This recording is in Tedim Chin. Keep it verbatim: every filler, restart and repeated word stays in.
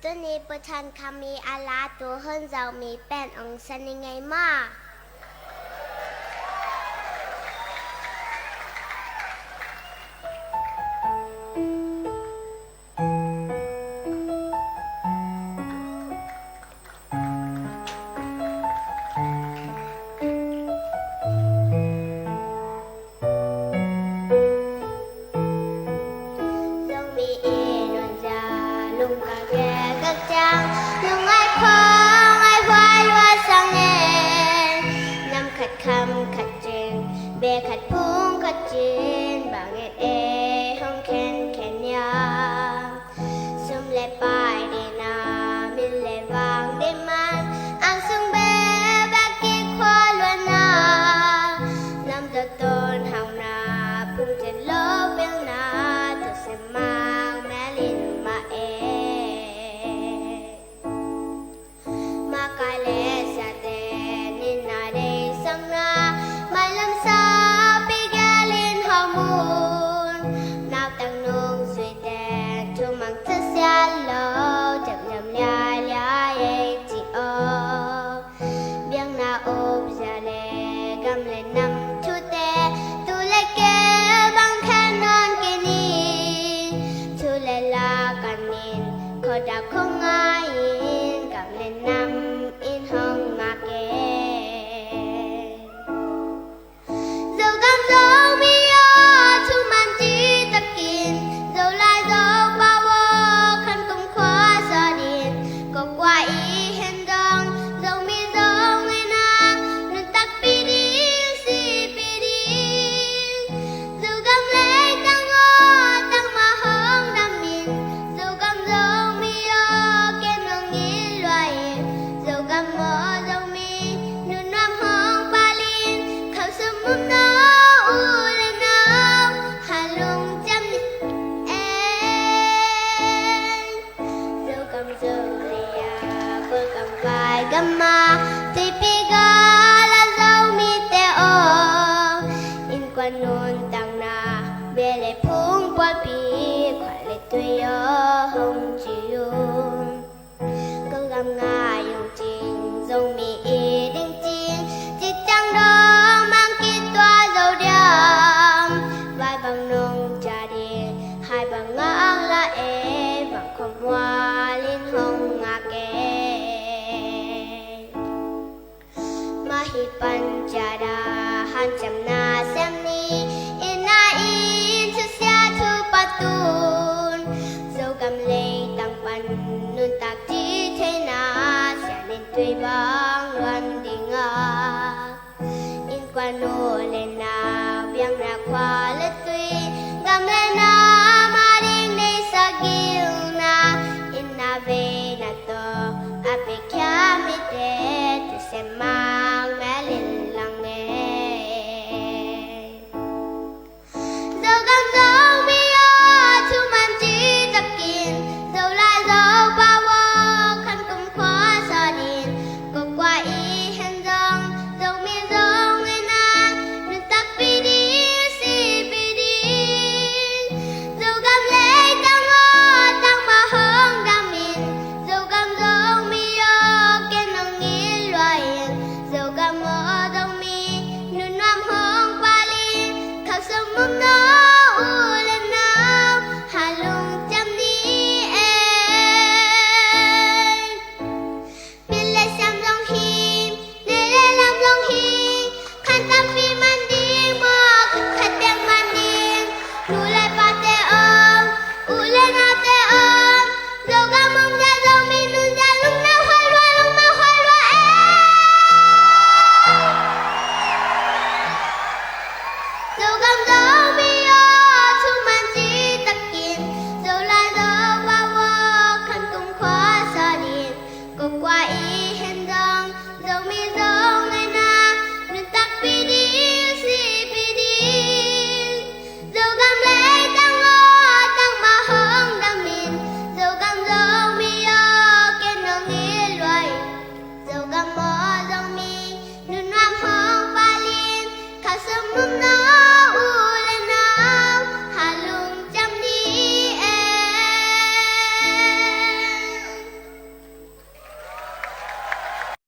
Tuni Pathian kham i a la tu hun Zomi pen ong sa ni ngei maw. Zomi i nunzia lungka gelgel ciang, lungngai khua ngai huai lua sang e. Nam khat kham khat cin, be khat phung khat cin, bang et e hong khenkhen ia. Sum le pai dina, min le vang ding man, ang sung bebek kikhua luanna, nam tawh tawn hauna, phung cin lo pilna, thusim mang melin mah e. Makai le siate nitna deihsakna, mailam saupi gelin hong mun. Nautang nungzuite thumang thusia lo, jamjam liailiai ei ci aw. Biakna upzia le gam le nam thute, tu le kei bang khen nawn kei ni. Thu le la kanin, khuadak khong ngai-in, gam le nam in hong ngak e. Zogam Zomi aw, thuman citakin, Zolai Zopau aw, khan kumkhua sawtin, kawkua i hen dong, Zomi Zongeina, nuntakpih ding, sihpih ding. Zogam leitang aw, tangmah hong damin, Zogam Zomi aw, ken hong it lua in, Zogam aw Zomi, nunuam hong palin, khauh sum upna u le nau, halung ciam ni en. Zogam Zoleia, Kawlgam Vaigam a, tuipi gal a Zomite aw, innkuan nuntakna, be le phung pawlpi, khua le tui aw hong ci un. Kawlgam ngai ung cin, Zomi i ding cin, cik ciang dong mang kituak zo diam. Vai bang nong ciah ding, hai bang ngak la e, bang khua mual in hong ngak e. Mah hi pan ciat a hanciamna sem